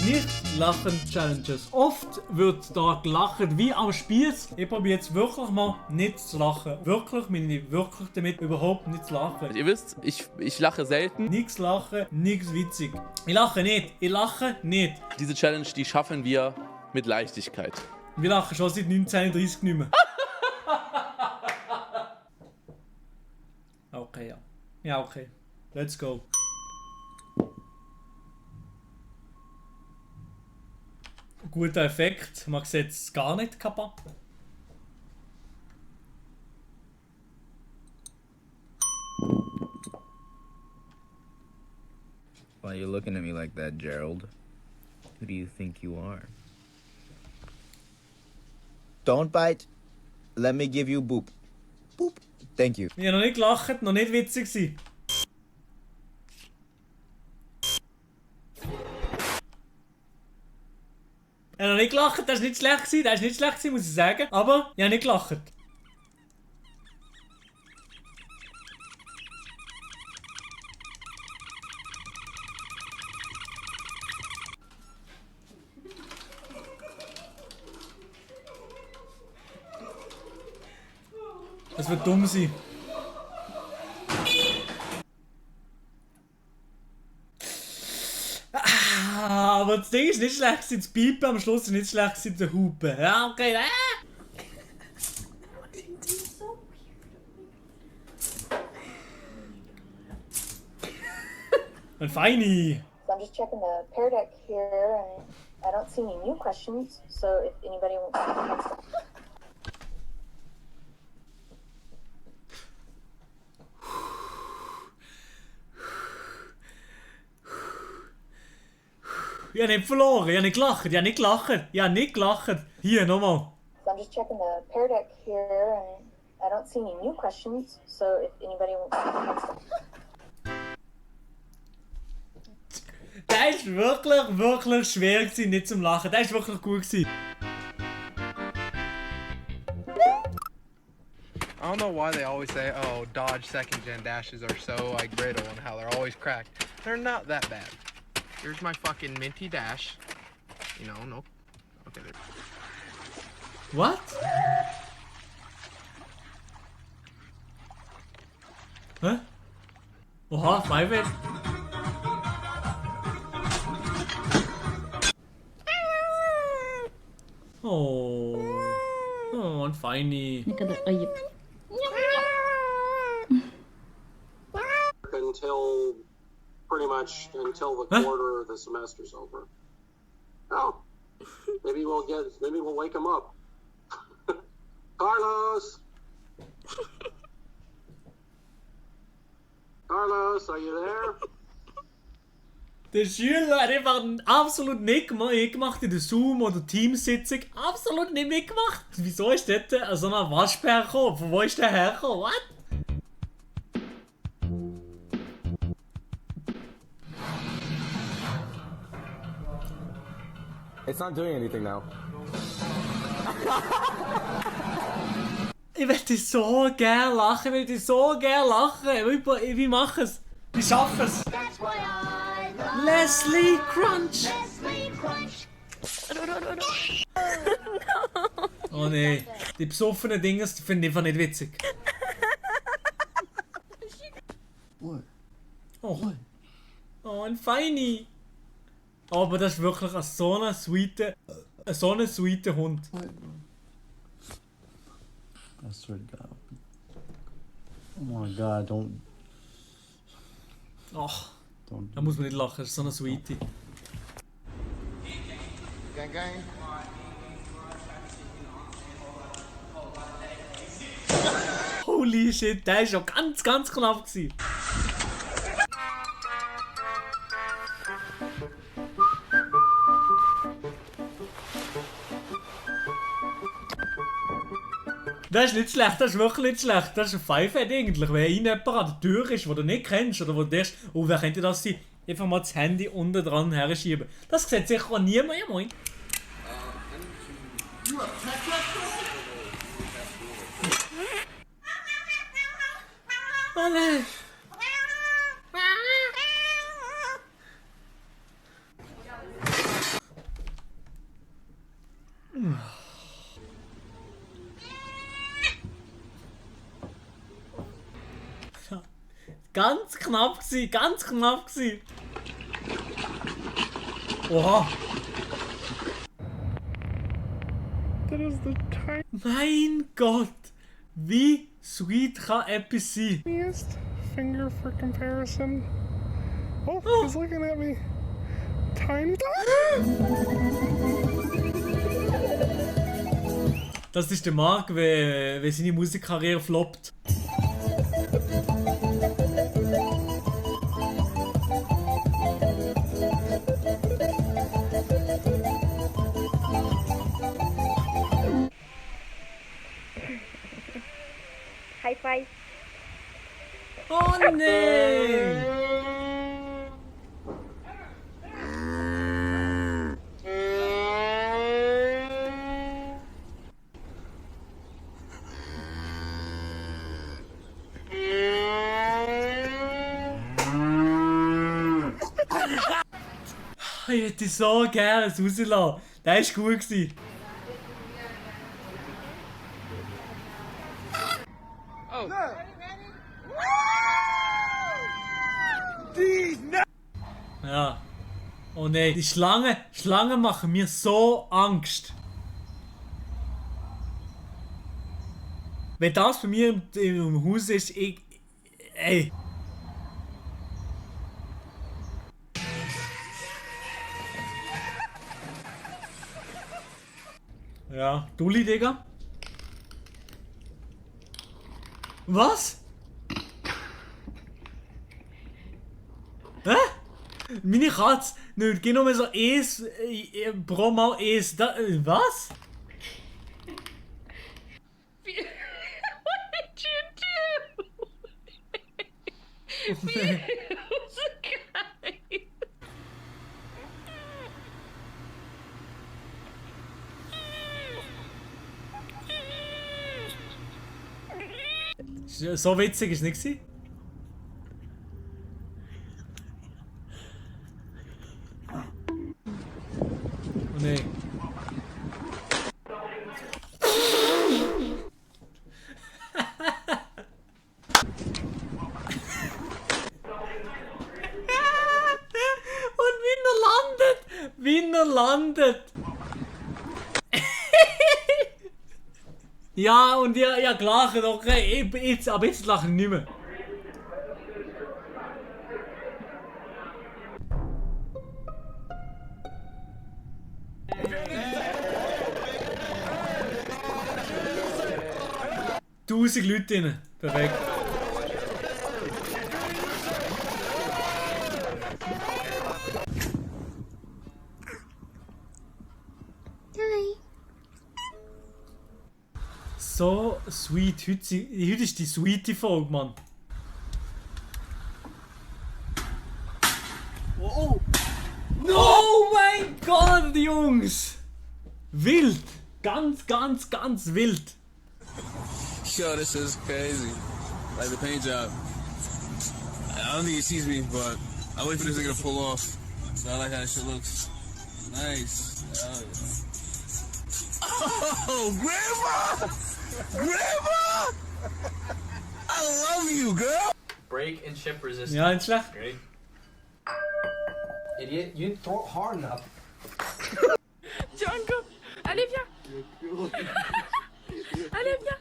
Nicht-Lachen-Challenges. Oft wird da gelacht wie am Spieß. Ich probiere jetzt wirklich mal nicht zu lachen. Wirklich, meine ich wirklich damit überhaupt nicht zu lachen. Ihr wisst, ich lache selten. Nichts lachen, nichts witzig. Ich lache nicht, ich lache nicht. Diese Challenge, die schaffen wir mit Leichtigkeit. Wir lachen schon seit 1930 nicht mehr. Okay, ja. Ja, okay. Let's go. Guter Effekt. Man sieht es gar nicht kaputt. Why are you looking at me like that, Gerald? Who do you think you are? Don't bite. Let me give you boop. Boop. Thank you. Ich habe noch nicht gelacht, noch nicht witzig gewesen. Ich habe noch nicht gelacht, das ist nicht schlecht gewesen, das ist nicht schlecht gewesen, muss ich sagen. Aber ich habe nicht gelacht. Es wird dumm sein. Aber das Ding ist nicht schlecht, das Piepen am Schluss ist nicht schlecht, der Hupen. Ja, okay. Und feini. So I'm just checking the Pear Deck here, and I don't see any new questions. So if anybody wants to. Ich habe nicht verloren, ich habe nicht gelacht, ich habe nicht gelacht, ich habe nicht gelacht. Hier, nochmal. So I'm just checking the Pear Deck here, and I don't see any new questions. So if anybody wants to. Der war wirklich schwer gewesen, nicht zum Lachen. Der war wirklich gut gewesen. I don't know why they always say, oh, Dodge second gen dashes are so like brittle and how they're always cracked. They're not that bad. Here's my fucking minty dash. You know, nope. Okay, there. What? Hä? Oha, Freiwelt. Oh. Oh, und feini. Until pretty much until the quarter of the semester's over. Oh, maybe we'll wake him up. Carlos! Carlos, are you there? Der Schüler hat einfach absolut nicht gemacht in der Zoom- oder Teamsitzung. Absolut nicht mitgemacht. Wieso ist dort so ein Waschbär gekommen? Von wo ist der hergekommen? What? It's not doing anything now. Ich möchte so gerne lachen, Wie mache es? Wie schaffe es? Leslie Crunch! Oh nee, die besoffenen Dinge finde ich einfach nicht witzig. Oh. Oh, ein Feini! Aber das ist wirklich so ein sweeter Hund. I swear to God. Oh my God, don't. Ach, Don't. da muss man nicht lachen, das ist so ein Sweetie. Gang, gang. Holy shit, der war schon ganz knapp gewesen. Das ist nicht schlecht, das ist wirklich nicht schlecht. Das ist ein Pfeifett eigentlich. Wenn jemand an der Tür ist, den du nicht kennst, oder wo du denkst, oh, wer könnte das sein? Einfach mal das Handy unten dran herschieben. Das sieht sicher auch niemand. Ja, moin. Oh nein. Ganz knapp gsi, ganz knapp gsi. Oha. That is the Mein Gott. Wie sweet kann etwas sein? tiniest finger for comparison. Oh, he's looking at me. Tiny. Das ist der Marc, wenn seine Musikkarriere floppt. High five. Oh nee! Ich hätte so gerne es rauslassen. Der war gut gewesen. Ja. Oh nein, die Schlangen machen mir so Angst. Wenn das bei mir im Haus ist, ey. Ja, Dulli, Digga. Was? Hä? Meine Katze nicht genau mehr so eins pro Mal eins. Was? What did you do? Who's a guy? So witzig ist es nicht. Oh nein. Und wie er landet! Ja, und ja gelacht, okay, aber jetzt lache ich nicht mehr. Tausend Leute drin. Perfekt. So sweet. Heute ist die sweete Folge, Mann. Oh mein Gott, Jungs! Wild! Ganz wild! Yo, this is crazy. Like the paint job. I don't think he sees me, but I wait for this nigga to pull off. So I like how this shit looks. Nice. Oh, Grandma! Grandma! I love you, girl! Brake and ship resistance. Ja, nicht schlecht. Great. Idiot, you didn't throw it hard enough. John, go. Allez, viens. Allez, viens.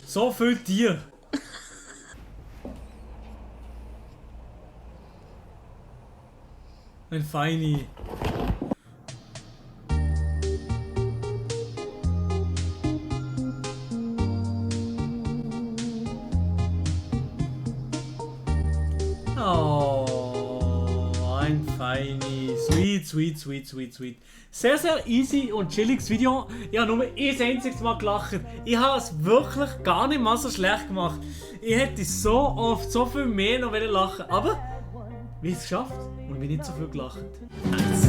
So viel Tier. Ein Feini. Oh, ein Feini. Sweet. Sehr easy und chilliges Video. Ich habe nur ein einziges Mal gelacht. Ich habe es wirklich gar nicht mal so schlecht gemacht. Ich hätte so oft so viel mehr noch lachen wollen. Aber wie es geschafft und wie nicht so viel gelacht. Nice.